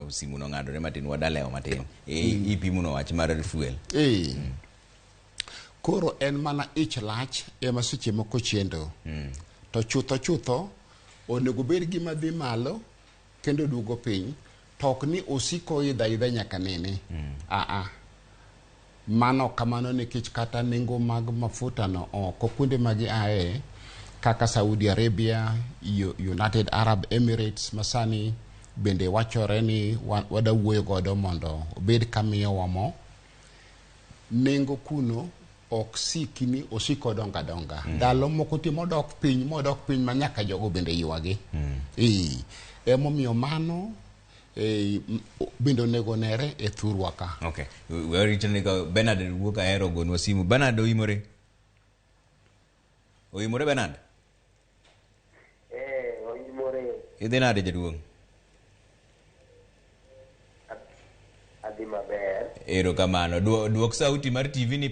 Simu nong'adore matin, wadalewo matin. Ipimo no wach mar fuel. Koro en mana ich lach ema seche moko chendo. To chutho chutho onego bed gima dhi malo kendo duogo piny, to ok ni osiko idho aidha nyaka nene. Aa. Mano kamano nikech kata nengo mag mafuta no oko kuonde ma giaye kaka Saudi Arabia, United Arab Emirates masani bende wachore ni wada wuoyo godo mondo obed kamiyowa mo. Nengo kuno ok siki ni osiko dongo adonga. Ndalo moko tie modok piny ma nyaka jogo bende ywagi. Emomiyo mano bende onego nere e thurwa ka. Okay. Warito ni ka Bernard wuok ahero gonwa simu. Bernard oimore. Oimore, Bernard? Eh, oimore. Idhi nade, jaduong'? Adhi maber. Erokamano. Duok sauti mar TV ni.